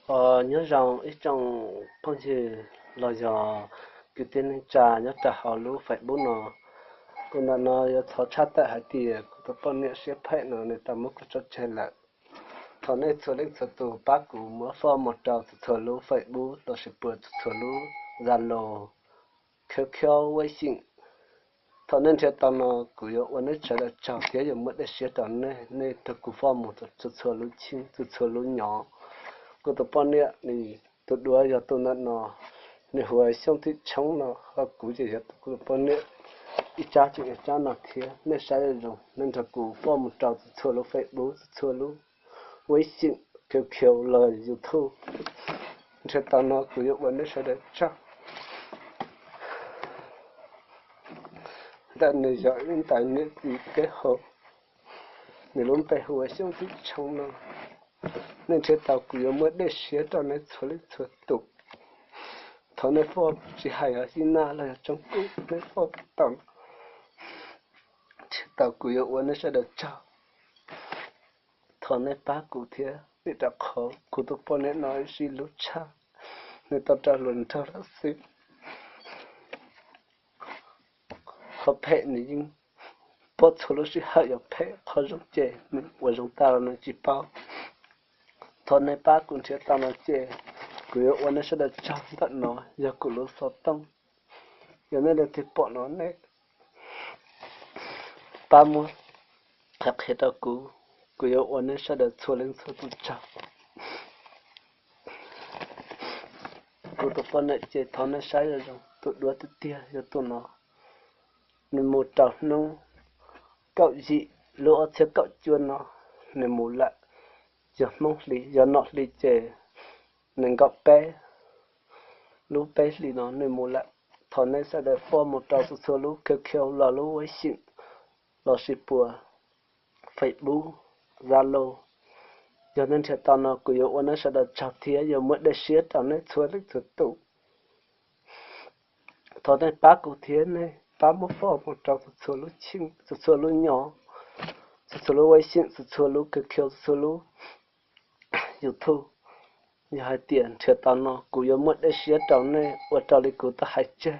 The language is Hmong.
Nyob zoo ib tsoom phooj ywg los yog kwv tij neej tsa nyob rau hauv lub Facebook no. Kuv ntawm no yuav thov tshaj tawm hais tias kuv tus poj niam siab phem no nws tau muab kuv tso tseg lawm. Thov nej txhua leej txhua tus pab kuv muab foj mus rau txhua txhua lub Facebook los sis puas txhua txhua lub Zalo, Q Q, Weixin. Thaum nej nrhiav tau no kuv yuav ua nej sawv daws tsaug thiab yuav muab dej siab rau nej, nej nrog kuv foj mus txhua txhua lub cheej txhua txhua lub nyob. Kuv tus poj niam nws tus duab yog tus ntawm no, nws hu ua Xyooj Thim Tshoob no, ho kuv ces yog kuv tus poj niam ib tsab tseem ib tsab no thiab. Nej saib zoo nej nrog kuv foj mus rau txhua txhua lub Facebook, txhua txhua lub Weixin, Q Q los YouTube. Nrhiav tau no kuv yuav ua nej sawv daws tsaug. Ntawm nws yog ib ntawd niam txiv kev hauv, nws lub npe hu ua Xyooj Thim Tshoob no. Nej nrhiav tau kuv yuav muab dej siab rau nej txhua leej txhua tus. Thov nej foj, tsis hais yog Xib Naj los yog Tsoob Kub, nej foj tau, nrhiav tau kuv yuav ua nej sawv daws tsaug. Thov nej pab kuv thiab, vim rau qhov kuv tus poj niam no ib sij lub tshaj nws tau raug luag nrog lawm xwb. Qhov phem nws yeej pom txhua lub sij hawm yuav phem, qhov zoo ces nws ua zoo tas los nws tsis paub. Thov nej pab kuv nrhiav tau no ces kuv yuav ua nej sawv daws tsaug. Ntawm no yog kuv lub xov tooj, yog nej leej twg pom no nej pab muab qhia qhia rau kuv, kuv yuav ua nej sawv daws txhua leej txhua tus tsaug. Kuv tus poj niam ces thov nej saib zoo zoo, tus duab tiag tiag yog tus no. Nws mus rau hnub kaum yim lub ob txhiab kaum cuaj no nws mus lawm. Yog Hmoob hli, yog nom hli ces nees nkaum peb lub peb hlis no nws mus lawm. Thov nej sawv daws foj mus rau txhua txhua lub Q Q los lub Weixin los sis puas Facebook, Zalo. Yog nej nrhiav tau no kuv yuav ua nej sawv daws tsaug thiab yuav muab dej siab rau nej txhua leej txhua tus. Thov nej pab kuv thiab nej pab muab foj mus rau txhua txhua lub cheej, txhua txhua lub nyob, txhua txhua lub Weixin, txhua txhua lub Q Q, txhua txhua lub YouTube. Yog hais tias nrhiav tau no kuv yuav muab dej siab rau nej ua raws li kuv tau hais tseg.